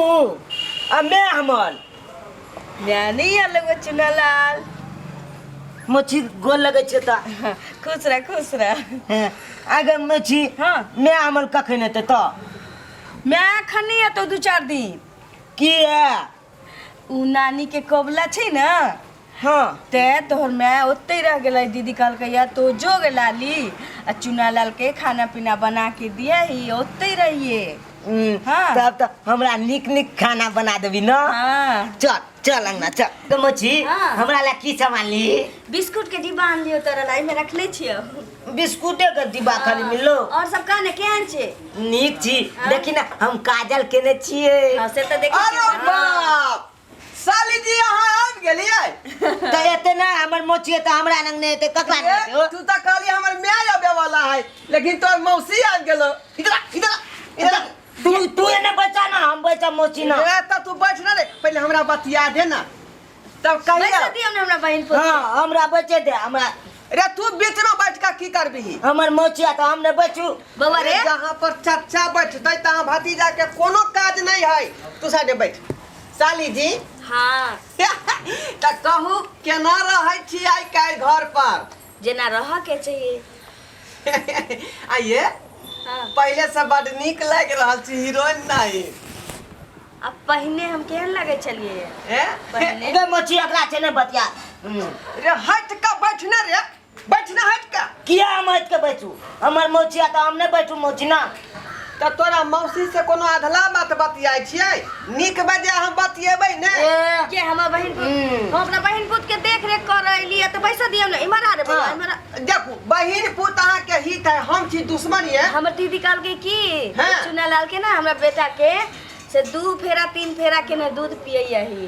आ मैं हमर मैं नहीं आलो गो चुनालाल। मछी गोल लगै छै तऽ। खुश रह, खुश रह। हें, अगर मछी। हाँ। मैं हमर कखन एतै तऽ? मैं एखन नहीं एतौ 2-4 दिन। किया? उ नानी के कबला छै ना। हाँ। ते तोहर माय ओते रह गेलै। दीदी कहलकै या तो जो गे लाली आ चुना लाल के खाना पीना बना के दिया ही, ओते रहिए। हाँ। हाँ। तब तऽ हमरा नीक नीक खाना बना देबी ना? हाँ। चल चल अंगना चल। तो मछी, हाँ। हमरा ला की सामान ली? बिस्कुट के डिब्बा आन लियो तोरा ला, एहिमे रखले छियो। बिस्कुटे के डिब्बा खाली मिललो? और सब कह ने, केहन छै? नीक छी। हाँ। देखी ना, हम काजल केने छियै। हाँ, से तऽ देखै अरे छियै। बाप, साली जी, अहाँ आबि गेलियै? तऽ एते ना हमर मोची तऽ हमरा लग नहि एते, ककरा लग एतै हो? तू तऽ कहली हमर माय आबे वाला है, लेकिन तोर मौसी आबि गेलो। इधर आ, इधर आ, इधर आ। तू तू एने बचा ना, हम बचा मोची ना। ए, तऽ तू बैठ ना रे, पहिले हमरा बतिया दे ना, तब कहिया। बैसा दियौ ने हमरा बहिन पुत। हाँ, हमरा बचे दे हमरा। रे, तू बीच में बैठ के की करबिही? हमर मोची तऽ हम नहि बचू। बौआ रे। जहाँ पर चचा बैठतै तहाँ भतीजा के कोनो काज नहीं है। तू साइड बैठ। साली जी। हाँ। तऽ कहू, केना रहै छी आइ काल्हि घर पर? जेना रह के चाहिए। आइए। हाँ। पहिले से बड नीक लागि रहल छी, हीरोइन नहीं। अब पहिने हम केहन लगै छलियै? ए? पहिने। गे मोची, एकरा छै नहि बतिया। रे, हट के बैठ ना रे, बैठ ना हट के। किया हम हटि के बैठू? हमर मोची तऽ हम नहि बैठू मोची ना। तऽ तोरा मौसी से कोनो अधला बात बतियाइ छियै? नीक बजे हम बतियेबै ने। ए। के हमर बहिन पुत। हम अपना बहिन पुत के देख रेख कर रहली तऽ पैसा दियौ ने। इम्हर आ रे बौआ। हाँ। इम्हर आ। देखू, बहिन पुत अहाँ के हित है, हम छी दुश्मन ये। हमर दीदी कहलकै की, हाँ। चुना लाल के ना, हमरा बेटा के से 2 फेरा 3 फेरा के ने दूध पियै ही।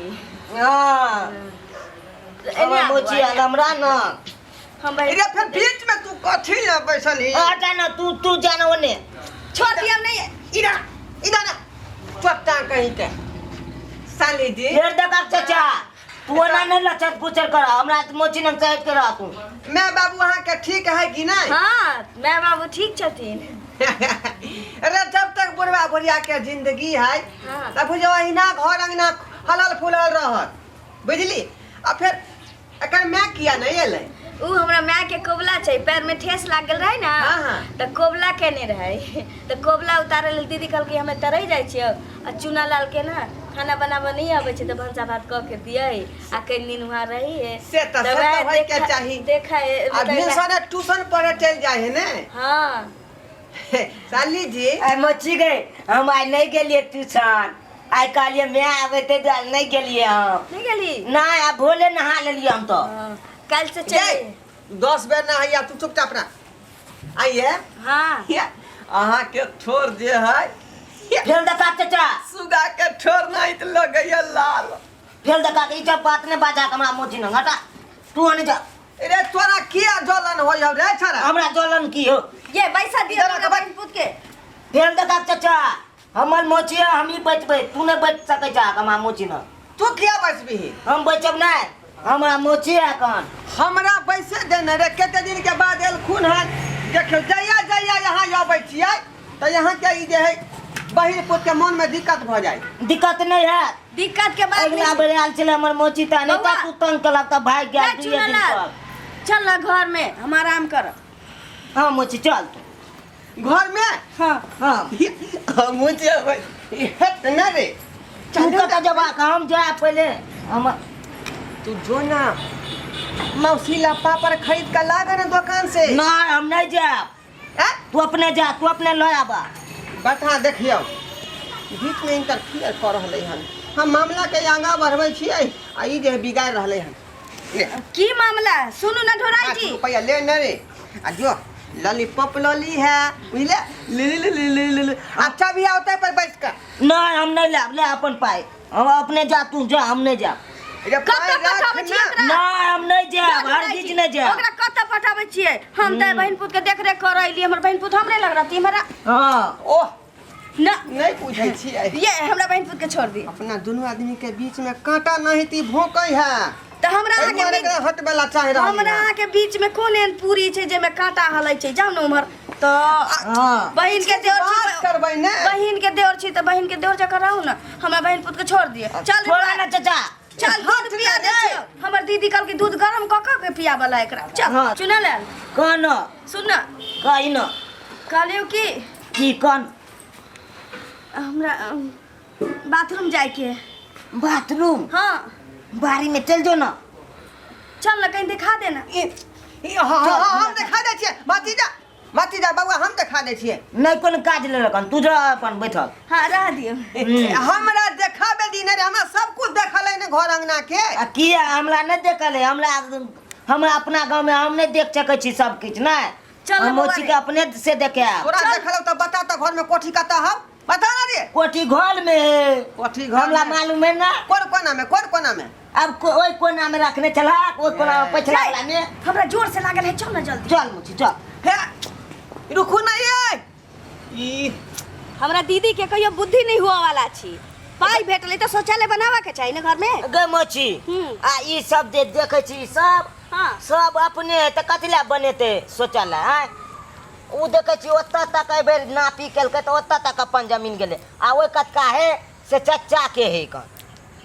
हाँ। एने हमर आ मोची बौआ, आयल हमरा ना। हम बहिन रे, फिर बीच में तू कथी ले बैसल ही? हटा ना, तू तू जाना ओने। छोड़ दियौ नहीं। इधर इधर आ, चोट्टा कहीं के। साली जी। फेर देखा चाचा, तू ओना नहीं लचर पुचर कर, हमरा मोची नंग साइड के रह तू। मैं बाबू अहाँ के ठीक है कि नहीं? हाँ, मैं बाबू ठीक छथिन। अरे, जब तक बुढ़वा बुढ़िया के जिंदगी है, तब बुझो अहिना घर अंगना हलल फुलल रहत, बुझली? आ फिर एकर माय किया नहीं एलै? उ हमरा माय के कोबला छै, पैर में ठेस लाग गेल रहे ना। हाँ, हाँ। तऽ कोबला केने रहे, तऽ कोबला उतारे लेल दीदी कहलकै हमे तरह जाइ छियौ आ चूना लाल के ना खाना बनाबऽ नहीं आबै छै, तऽ भनसा भात कऽ के दियै आ कनि दिन वहाँ रही। से तऽ से तऽ होय के चाही। देखा। आ भिनसरे ट्यूशन पढ़े चलि जाइ है ने? हाँ। साली जी। आइ मोची गई, हम आइ नहीं गेलिए ट्यूशन। आइ कहलिए मैं आबै ते दुआरे नहीं गेलिए हम। नहीं गेली? नहीं, आ भोले नहा लेलिए हम तो। हाँ, काल्हि से जय चल। 10 बेर नहाइया, तू चुपचाप रह। आइए। हाँ। अहाँ के ठोर जे है। फेल देखा चाचा। सुगा के ठोर नहीं तऽ लगैया लाल। फेल देखा के, ई सब बात नहीं बाजा के हमरा मोची न हटा, तू ओने जा। रे, तोरा किया जलन होइ हौ रे छोरा? हमरा जलन की हो? ये पैसा दियो इधर हमरा आ, बहिन पुत के। फेल देखा चाचा, हमर मोची है, हम ही बचबै, तू नहीं बच सकै छा हमरा मोची न। तू किया बचबिही? हम बचब नहीं, हमरा मोची है कन। हमरा बैसे देने रे, कते दिन के बाद एलखुन हन। देखियौ, जहिया जहिया यहाँ अबै छियै तऽ यहाँ के ई जे है बहिन पुत के मन में दिक्कत भऽ जाइ। दिक्कत नहीं है। दिक्कत के बात अगला नहीं। बेर आयल छलै हमर मोची तऽ नहि बौआ। तऽ तू तंग केलक तऽ भागि गेल नहीं, दुइये दिन चुना पर। चल ना घर में, हम आराम करब। हाँ मोची, चल तू घर में। हाँ। हाँ। हमहूँ जेबै, हेत न रे। तू कतऽ जेबाक? हम जायब पहिले हम। तू जो ना, मौसी ला पापड़ खरीद के ला ना दुकान से। नहीं, हम नहीं जायब। हैं? तू अपने जा, तू अपने लऽ आबा। बता, देखियौ, बीच में इंटरफियर कऽ रहलै हन। हम मामला के आगाँ बढ़बै छियै आ ई जे बिगाड़ि रहलै हन। ले। की मामला? सुनू ना ढोराई 5 जी। रुपैआ ले ने रे, आ जो लॉलीपॉप लॉली है, बुझले? ले ले ले ले ले ले। अच्छा भी होते पर बैठ कर। नहीं, हम नहीं लाब, ले अपन पाई, हम अपने जा, तू जा, हम नहीं जा। रे, कतऽ पाइ राख पठाबै ना। छियै ओकरा? नहीं, हम नहीं जाब, ढोराई हरगिज जी, नहीं जाब। ओकरा कतऽ पठाबै छियै? हम तऽ बहिन पुत के देख रेख कर अइली, हमर बहिन पुत हमरे लग रहती हमरा। हाँ। ओह। ना। नहीं पूछै छियै। ये हमरा बहिन पुत के छोड़ दी। अपना दुनू आदमी के बीच में कांटा नहीं ती भोंकै है। तऽ हमरा एहि अहाँके दुआरे बीच एकरा हटबै ला चाहि रहल हमरा अहाँके बीच में कोन एहन पूरी छै जाहिमे कांटा हलै छै? जाउ ने उम्हर। तो हाँ बहिन के देवर बात छी करबै ने बहिन के देवर छी तऽ बहिन के देवर जकाँ रहू ने हमरा बहिन पुत के छोड़ दिअ चल छोड़ा ना चाचा चल दूध पिया दे छियौ। हमर दीदी कहलकै दूध गरम कऽ कऽ के पियाबऽ ला एकरा चल हाँ। चुना लाल कौन सुन न कही न कहलियौ कि की कौन हमरा बाथरूम जाइके है बाथरूम हाँ बारी में चल जो ना चल ना कहीं दिखा देना ई हाँ हाँ हाँ, हम देखा दै छियै भतीजा भतीजा बौआ हम देखा दै छियै नहीं कोनो काज ले रखन तू जा अपन बैठल हाँ रह दियौ हमरा देखाबे दी ने रे हमरा सब कुछ देखल है ने घर अंगना के आ किया हमरा नहीं देखल है हमरा हमरा अपना गांव में हम नहीं देख सकै छी सब किछु नहीं चल हम बौआ मोची रे। के अपने से देखे आब तोरा देखल तऽ बता तऽ घर में कोठी कतऽ हौ बता ना रे कोठी घर में है कोठी घर हमरा में। मालूम है ना कोन कोना में कोन कोना में अब ओहि कोना में रखने चला ओहि कोना में पछिला वाला में हमरा जोर से लागल है चल ना जल्दी चल मुची चल हे रुकू ना ये ई हमरा दीदी के कहियो बुद्धि नहीं हुआ वाला छी पाई भेटलै तऽ शौचालय बनावा के चाही ने घर में गे मोची हम्म। आ ई सब जे देखै छी सब हाँ सब अपने है तऽ कथी लए बनेतै शौचालय आँय ओ देखै छी ओतऽ तक एहि बेर नापी केलकै तऽ ओतऽ तक अपन जमीन गेलै आ ओहि कतका है से चच्चा के है कन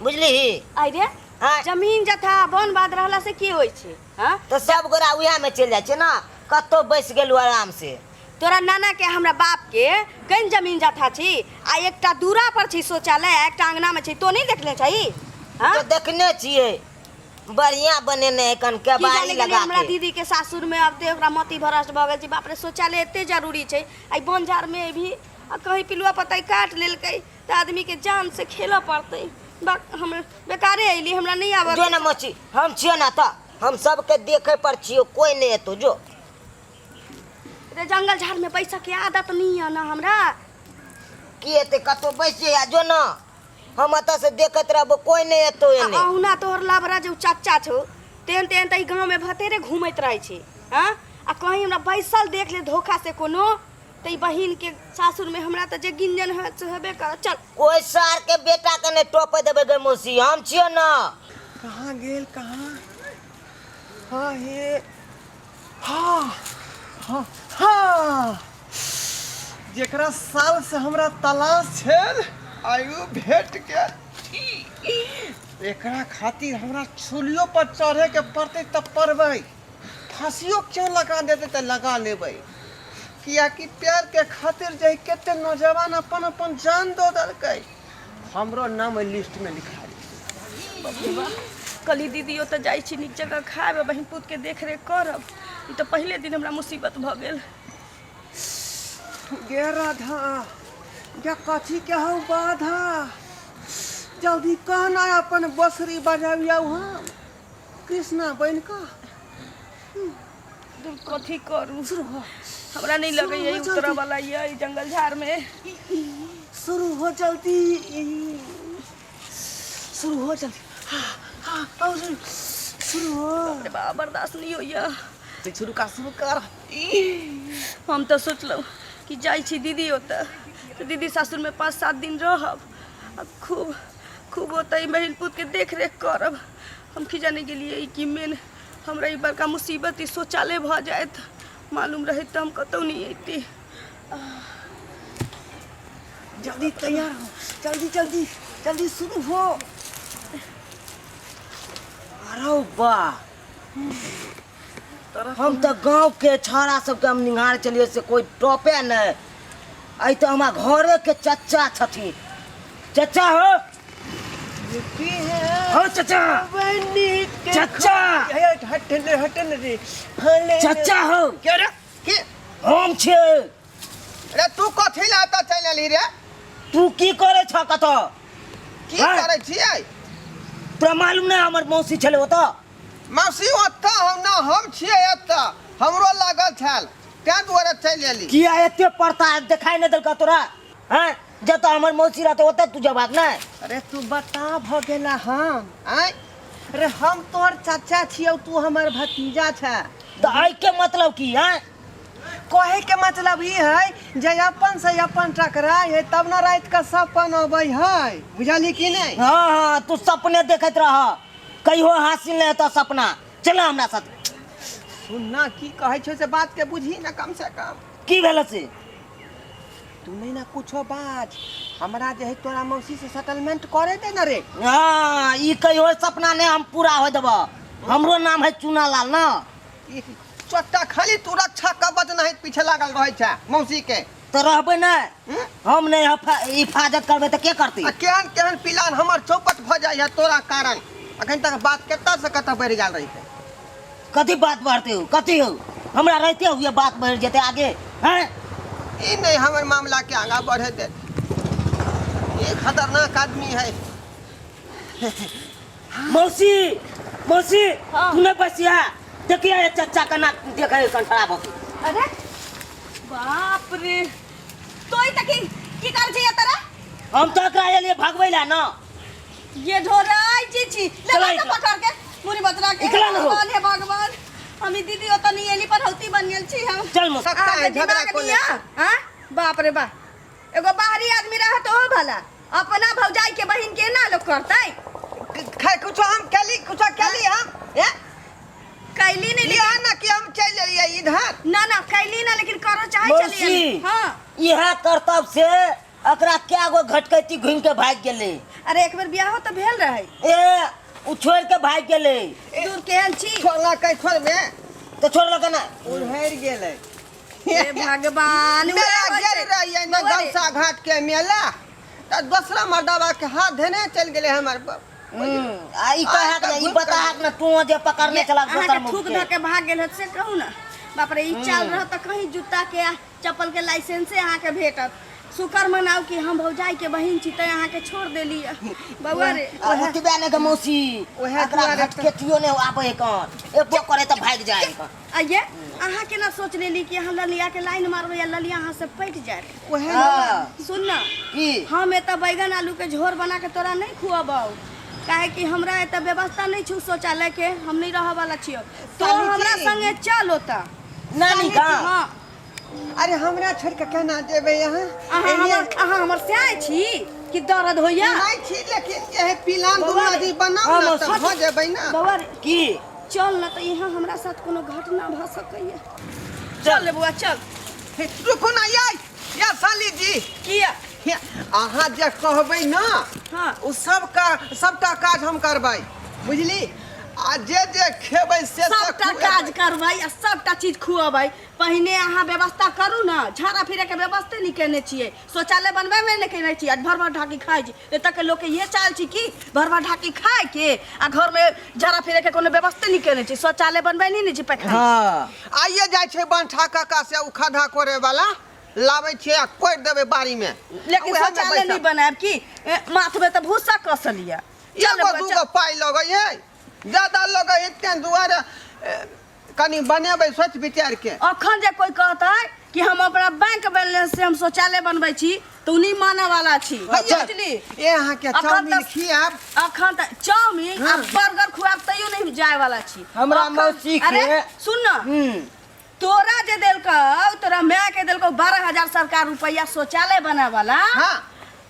बुझलिही आई रे आँय जमीन जथा बन बाध रहला से की होइ छै हाँ तऽ सब गोरा उएह में चलि जाइ छै ने कतौ बैस गेलहुँ आराम से तोरा नाना के हमरा बाप के कनि जमीन जथा छी आ एकटा दूरा पर छी शौचालय आ एकटा अंगना में छी तो नहीं देखले छही हाँ तऽ देखने छियै बढ़िया बनेने है कन की केबाड़ी जाने गेलियै लगा हमरा के दीदी के सासुर में अब ते ओकरा मति भ्रष्ट भऽ गेल छै बाप रे शौचालय एते जरूरी छै आ बन झाड़ में भी आ कहीं पिलुआ पतई काट लेलकै तऽ आदमी के जान से खेलऽ पड़तै बक हम बेकारे अयली हमरा नहीं आबऽ जो ना मोची हम छियो ना तऽ हम सबके देखे पर छियो कोई नहीं एतो जो रे जंगल झाड़ में बैसऽ के आदत नहीं है ना हमरा की एते कतौ बैस जइया जो ना हम एतऽ से देखैत रहबो कोई नहीं एतो एने अहुना तोहर लाबरा जे उ चाचा छौ तेहन तेहन तऽ ई गाँवमे भतेरे घूमैत रहै छै हँ आ कहीं हमरा बैसल देख ले धोखा से कोनो तऽ ई बहिनके सासुरमे हमरा तऽ जे गिंजन होयत से हेबे करत चल ओहि सार के बेटा के नहीं टोपे देबै गे मौसी हम छियो ना कहाँ गेल कहाँ हाँ हे हाँ हाँ हाँ जेकरा साल से हमरा तलाश छल आयु भेट गेल एकरा खातिर हमरा चूल्हियो पर चढ़े के पड़तै तऽ पड़बै फांसियो क्यों लगा देतै तऽ लगा लेबै कियाकि प्यार के खातिर जे कते नौजवान अपन अपन जान दऽ देलकै हमरो नाम ओहि लिस्ट में लिखा कहली दीदी ओतऽ जाइ छी नीक जगह खायब आ बहिन पुतके देखरेख करब ई तऽ पहिले दिन हमरा मुसीबत भऽ गेल गे राधा गे कथी के हौ बाधा जल्दी कहना अपन बसरी बजाबियौ हम कृष्णा बनि कऽ दूर कथी करू हमरा नहीं लगैया ई उतरऽ वाला यऽ ई जंगल झाड़ में शुरू हो जल्दी शुरू हो जल्दी हाँ हाँ आओ शुरू शुरू हो अरे बा बर्दाश्त नहीं होइया शुरू कर शुरू कर हम तऽ सोचलहुँ कि जाइ छी दीदी ओतऽ तऽ दीदी सासुरमे 5-7 दिन रहब आ खूब खूब ओतऽ बहिन पुतके देख रेख करब हम की जाने गेलियै कि मेन हमरा ई बड़का मुसीबत ई शौचालय भऽ जायत मालूम रहैत तऽ हम कतहु नहि अयती जल्दी तैयार हो जल्दी जल्दी जल्दी शुरू हो अरे वाह हम तऽ गाँव के छौड़ा सबके हम निहार चलिए से कोई टॉपे नहीं अइ तऽ हमरा घरे के चचा छथिन चचा हो की है हो चचा चचा हटन रे हटन रे हले चचा हो के रे के हम छियै रे तू कथी ला एतऽ चलि एलही रे तू की करै छह कतऽ की हाँ? करै छियै तोरा मालूम नहि हमर मौसी छलै ओतऽ मौसी ओतऽ हम ना हम छियै एतऽ हमरो लागल छल तें दुआरे चलि एली किया एते पड़ता देखाई नहि देलका तोरा हैं जतऽ हमर मौसी रहतै ओतऽ तू जबाक नहि अरे तू बता भऽ गेला हम आँय अरे हम तोहर चाचा छियौ तू हमर भतीजा छै तऽ एहिके मतलब की हैं कहे के मतलब ई है जे अपन से अपन टकराय है तब न राति के सपन अबै है बुझली कि नहीं हाँ हाँ तू सपने देखैत रह कहियो हासिल नहीं हेतौ सपना चल हमरा साथ सुनना की कहै छौ से बात के बुझी ना कम से कम की भेल से? तू नहीं ना कुछो बाज, हमरा जे है तोरा मौसी से सेटलमेंट करे दे ना रे। हाँ, ई कहियो सपना नहीं हम पूरा हो देब। हमरो नाम है चुनालाल ना। ई चोट्टा खाली तू रक्षा कवच नहीं पीछे लागल रहै छै मौसी के। तो रहबै नहीं, हम्म? हम नहीं हिफाजत करबै तऽ के करतै? आ केहन केहन पिलान हमर चौपट भऽ जाइ है तोरा कारण। अखन तक बात कतऽ से कतऽ बढ़ि गेल रहितै। कथी बात बढ़ते हो, कथी हो? हमरा रहते हुए बात बढ़ जेते आगे हैं? ई नहीं हमर मामला के आगा बढ़े दे, ये खतरनाक आदमी है। मौसी, मौसी, हाँ। तू नहीं बसिया, देखिए ये चचा का नाक देखे कंठरा भके। अरे बाप रे, तो ई तक की कर छै तोरा? हम तो एकरा एलिए भगबै ला ना। ये ढोराई जी छी चला लगा इकला। पकड़ के मुरी बतरा के। इकला न हो। भगवान हे भगवान, हम ई दीदी ओतऽ नहीं एली पर हौती बन गेल छी हम। चल मौसी। सकता है अहाँके झगड़ा दिमाग को नहीं है, हाँ? बाप रे बाप, एगो बाहरी आदमी रहे तो हो भला, अपना भौजाई के बहिन के ना लोग करतै। खै कुछो हम कैली, कुछो कैली हम, ए? कैली नहीं। लिया ना कि हम चल एलियै इधर। ना ना कैली ना, लेकिन करो चाहे मौसी। चली। हाँ। इएह करतब से एकरा क्या गो घटकैती घूम के भाग गेलै। अरे एक बेर बियाहो तऽ भेल रहै। ए उ छोड़ के भाग गेलै। दूर केहन छी? छोड़ला कै छोड़बे? तऽ छोड़लक ना। उधर गेलै। हे भगवान, मेला उएह होइ गेल छै। रहियै ने बौआ रे। गौसा घाट के मेला, तऽ दोसरा मर्दबा के हाथ धेने चलि गेलै हमर बाप। आ ई कहक ने, ई बताहक ने, तू जे पकड़ने चला दोसर अहाँके मुख थूक के। धऽ के भाग गेल होत से कहू ना। बाप रे, ई चाल रहत तऽ कहीं जूता के आ चप्पल के लाइसेंसे अहाँके भेटत। शुक्र मनाउ कि हम भौजाई के बहिन छी तैं अहाँके छोड़ देली। बौआ रे। आ ओतबे ने गे मौसी, ओएह एकरा दुआरे तऽ- घटकेतियो ने आबै कन, एबो करे तऽ भागि जाइ कन। आइये अहाँ केना सोच लेली कि अहाँ ललिया के लाइन मारबै आ ललिया अहाँ से पटि जायत? ओएह हाँ। सुन ना। की? हम एतऽ बैगन आलू के झोर बना के तोरा नहीं खुअबौ, काहे कि हमरा एतऽ व्यवस्था नहीं छौ शौचालय के, हम नहीं रहऽ वाला छियौ। तो साली हमरा जी। संगे चल ओतऽ। नानी गाँव? हाँ। अरे हमरा छोड़ के केना जेबै अहाँ? अहाँ एलियै- हमर, अहाँ हमर स्याय छी कि दर्द होइया? नहि छी, लेकिन जे है पिलान बौआ दुनू रे। आदमी बनाउ हाँ, ना मौसी। तऽ भऽ जेबै ना। बौआ रे। की? चल ना तऽ यहाँ हमरा साथ कोनो घटना भऽ सकैया। चल रे बौआ चल। हे, रुकू ना यै, या साली जी। किया? हे, अहाँ जे कहबै ना, हाँ। ओ सबटा काज हम करबै, बुझली? आ जे जे खेबै से से सबटा खुएबै। काज करबै आ सबटा चीज खुअबै। पहिने अहाँ व्यवस्था करू ना, झाड़ा फिरे के व्यवस्थे नहीं केने छियै, शौचालय बनबै में नहीं केने छियै, आ भर भर ढाकी खाइ छी। एतऽ के लोक के इहे चाल छी कि भर भर ढाकी खाय के आ घर में झाड़ा फिरे के कोनो व्यवस्थे नहीं केने छी, शौचालय बनबै नहीं ने छी पैखाना। हाँ। आइए जाइ छै बंठा काका से उ खद्धा कोड़े वाला लाबै छियै आ कोड़ि देबै बाड़ी में। लेकिन उएह में शौचालय बैसब। नहीं बनायब कि माथ में तऽ भूसा कसल यऽ। चल एगो बौआ, दूगो चल। पाइ लगै है, ज्यादा लगै है तें दुआरे कनि बनेबै सोचि विचारि के। अखन जे कोई कहतै कि हम अपना बैंक बैलेंस से हम शौचालय बनबै छी तऽ उ नहीं मानै वाला छी। हैया, बुझली? ए अहाँके अखन चाउमीन तऽ- खियाब। अखन तऽ चाउमीन आ हाँ। बर्गर खुआब तैयो नहीं जाय वाला छी। हमरा अखन- मौसी के- अरे सुन ना, हम्म। तोरा जे देलकौ, तोरा माय के देलकौ 12,000 सरकार रुपया शौचालय बनाए वाला, हाँ।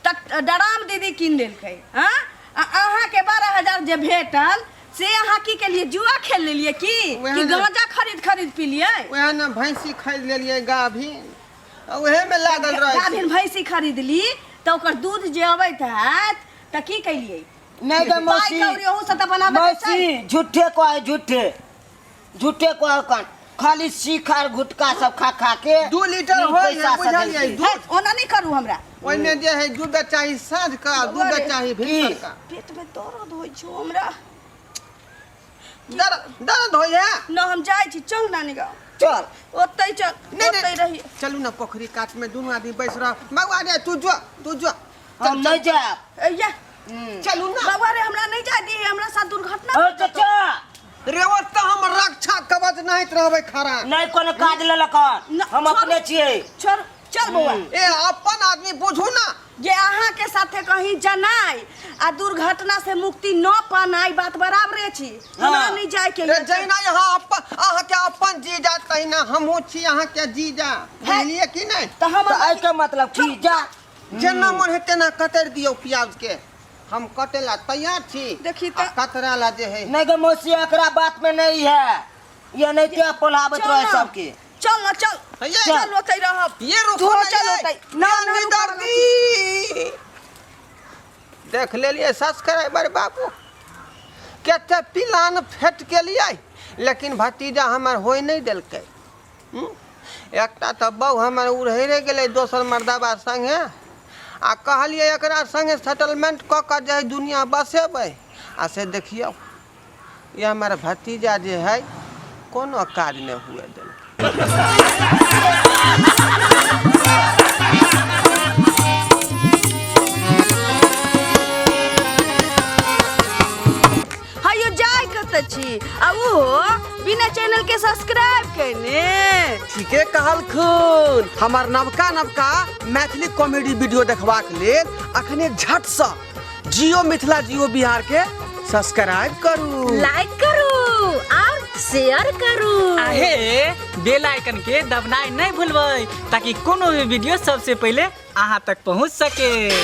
तऽ डराम दीदी कीन देलकै। हाँ? आ अहाँके 12,000 जे भेटल से अहाँ की केलिए? जुआ खेल लेलिए की? वएह कि ने। गांजा खरीद खरीद पीलिए? वएह ने भैंसी खरीद लेलिए गाभिन, आ उहे में लागल रहै छी। गाभिन भैंसी खरीदली तऽ ओकर दूध जे अबैत हैत तऽ की केलिए? नहि गे पाइ मौसी। कौड़ी ओहू से तऽ बनाबे के चाही। मौसी झूठे कहै, झूठे झूठे कहै कन, खाली सीख आर गुटखा सब खा खा के 2 लीटर ई होइ है, पैसा सब बुझलियै? देलकै। दूध। है, ओना नहि करू हमरा। ओहिमे जे है 2 बेर चाही साँझ का, 2 बौआ बेर रे। चाही भिनसर का। पेट में दर्द होइ छौ हमरा। दर्द होइ है? न हम जाइ छी, चल नानी गाँव। चल। ओतै चल, नहीं, ओतै नहीं। रही। चलू ना पोखरी कात में दुनू आदमी बैस रह। बौआ रे, तू जो, तू जो। चल, हम नहीं जायब। ए, ये। चलू ना। बौआ रे, हमरा नहीं जाय दी, हमरा साथ दुर्घटना ओ भऽ जेतौ। चचा। रे, ओतऽ हम रक्षा कवच नाहित रहबै खड़ा। नहीं कोनो काज लेलक हन। न, हम छोड़। अपने छियै। छोड़, चल बौआ। ए अपन आदमी बुझू ना। जे अहाँ के साथे कहीं जनाई आ दुर्घटना से मुक्ति न पानाई बात बराबरे छी। हमरा हाँ। नहीं जाय के रे, ये। जहिना यहाँ अपन, अहाँ के अपन जीजा तहिना हमहूँ छी अहाँ के जीजा, बुझलियै कि नहि? तऽ हम तऽ एहि के मतलब की जा? जेना मन है तेना कतरि दियौ प्याज के, हम कटे ला तैयार छी। देखी आ तऽ- कतरा ला जे है। नहीं गे मौसी, एकरा बात में नहीं है, ये नहीं क्या पोलाबत चल रहे ना। सबके। चल ना चल। ये। चल ओतै रहब। ये रुको तू ना चल ये। ओतै। ना, ये ना, रुको ना। निदर्दी। देख लेलियै सब्सक्राइबर बाबू, कते पिलान फेट गेलियै, लेकिन भतीजा हमर होइ नहि देलकै। एकटा तऽ बहु हमर उड़हे गेलै दोसर मर्दाबा सङ्गे, आ कहलियै एकरा सङ्गे सेटलमेंट कऽ कऽ जे दुनिया बसेबै, आ से देखियौ ई हमर भतीजा जे है कोनो काज नहि हुए देलकै। हयो जाय कतऽ छी आ ओहो बिना चैनल के सब्सक्राइब केने? ठीके कहलखुन। हमर नवका नवका मैथिली कॉमेडी वीडियो देखबाक लेल अखने झटसँ जियो मिथिला जियो बिहार के सब्सक्राइब करू, लाइक करू और शेयर करू। आहे बेल आइकन के दबनाइ नहीं भूलबै ताकि कोनो भी वीडियो सबसे पहले अहाँ तक पहुँच सके।